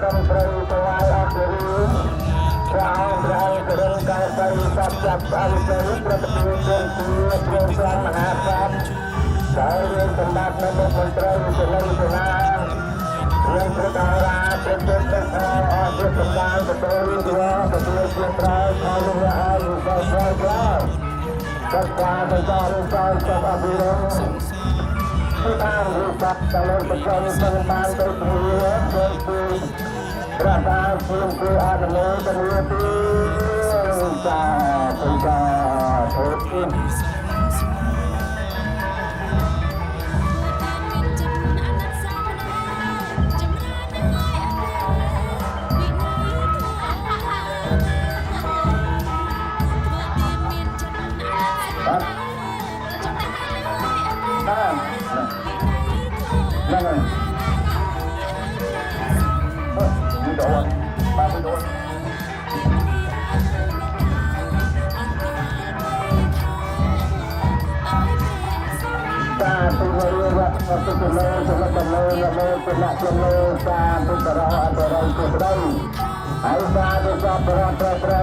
ត្រឹមត្រូវថ្វាយអស់ទៅព្រះអង្គព្រះអង្គរងកាយបរិស័ទចាប់អវិជ្ជាប្រតិភិជនជាព្រះសង្ឃមហាក្សត្រដែលមានសម្បត្តិនៅមុខមន្ត្រីសេនីសេនារឿងព្រឹកអរាព្រឹកទៅទៅអស់ជាប្រការទទួលរឿងទទួលជាប្រែផលលោកហើយសោយក្រោយកាត់ការទៅដល់ទៅចាប់អភិរមតាមរូបតលើប្រចាំសង្ឃបានទៅព្រាទៅពីព្រះបាទព្រមគឺអនុមោទនាទីសាធុសាធុ មានចិត្តអាណិតសាមណេរចម្រើនហើយអរេវិន័យធម៌ធ្វើទានមានចិត្តអាណិតសាមណេរចម្រើនហើយអរេ បាទ វិន័យធម៌ ហ្នឹងហើយវីដេអូបាទវីដេអូ សាធុវត្តអសុគលោចលតលោនមោទនៈជលោសាធុករោអន្តរយគុប្តីហើយសាធុសពរប្រប្រៃ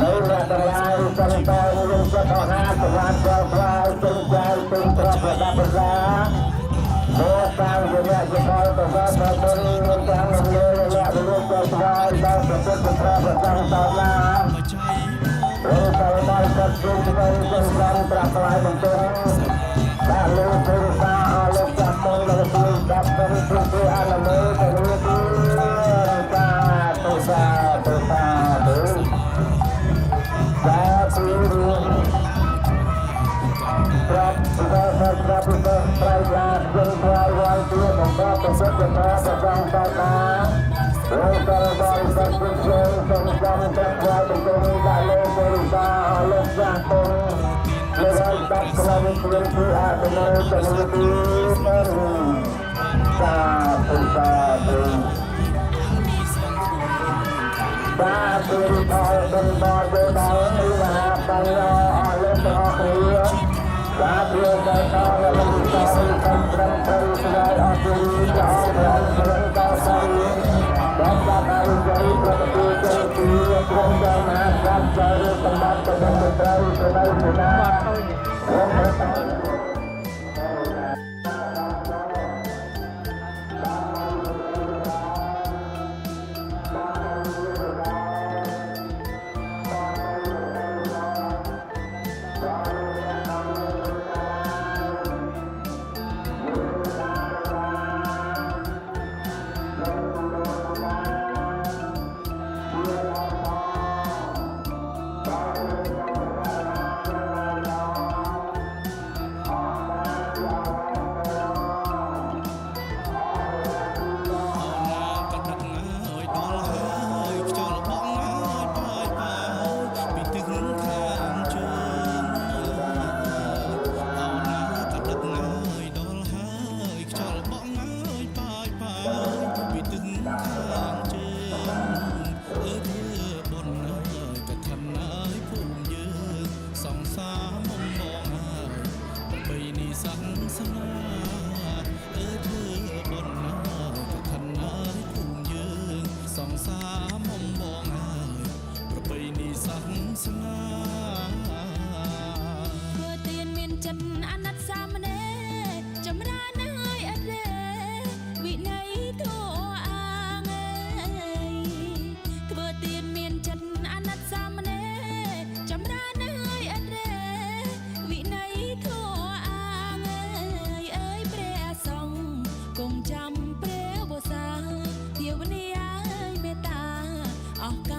នៅអ្នកទាំងឡាយសង្តែមានចិត្តអហាសម្រាប់ប្រថ្វាយពេញចៃពេញប្រប្រដាប់ប្រដាមកតាមជាអ្នកជាផលទៅវត្តប្របុនមានទាំងលំលើអ្នកវិលទៅថ្វាយដល់ប្រពុតប្រប្រសង្ឃតឡារទៅដល់គាត់ជុំទៅសង្ឃប្រាក់ថ្លៃបន្ទោបាទលោកគ្រូសាអរលោកចាស់តងដល់ជួយចាប់ទៅជួយអនុមោទនាទីសាធុសាធុសាធុសាធុរឿងប្រាប់ប្រប្រាប់ប្រប្រៃឡាជនថ្លៃវល់ជាបង្កប្រសិទ្ធភាពប្រចង់តតាលោកតរបរិស័ទជួយសូមចាំប្រាក់ថ្លៃបន្ទោបាទលោកគ្រូសាអរលោកចាស់តងលោកឲ្យដាប់ក្នុងគ្រឿងគឺអនុមោទនាទីសាធុសាធុសាធុផលបុណ្យដល់ដល់មហាបញ្ញអស់លោកទាំងអស់គ្នាសាធុដល់ដល់លោកសាធុសំត្រឹមត្រូវស្ដាយអស់ពីចោលព្រះអង្គរងកោសីដល់បាត់អរិយប្រតិជនជាក្រុមដល់មហាក្សត្រចូលសម្បត្តិទៅត្រូវទៅទៅណា កដឹកអើយដល់ហើយខ្យល់បងអើយប៉ាយប៉ាយពីទិសខាងជើងអោណាកដឹកអើយដល់ហើយខ្យល់បងអើយប៉ាយប៉ាយពីទិសខាងជើងអើធ្វើបុណ្យអើយកឋិនអើយភូមិយើងសង្សារមុំបងអើយប្របីនេះសាសនាអើធ្វើបុណ្យអើយកឋិនអើយភូមិយើងសង្សារមុំបងអើយប្របីនេះសាសនា ធ្វើទានមានចិត្តអាណិតសាមណេរចម្រើនហើយអរេវិន័យធម៌អាងអើយធ្វើទានមានចិត្តអាណិតសាមណេរចម្រើនហើយអរេវិន័យធម៌អាងអើយអើយព្រះសង្ឃគង់ចាំព្រះវស្សាភាវនាឲ្យមេត្តាអស់កា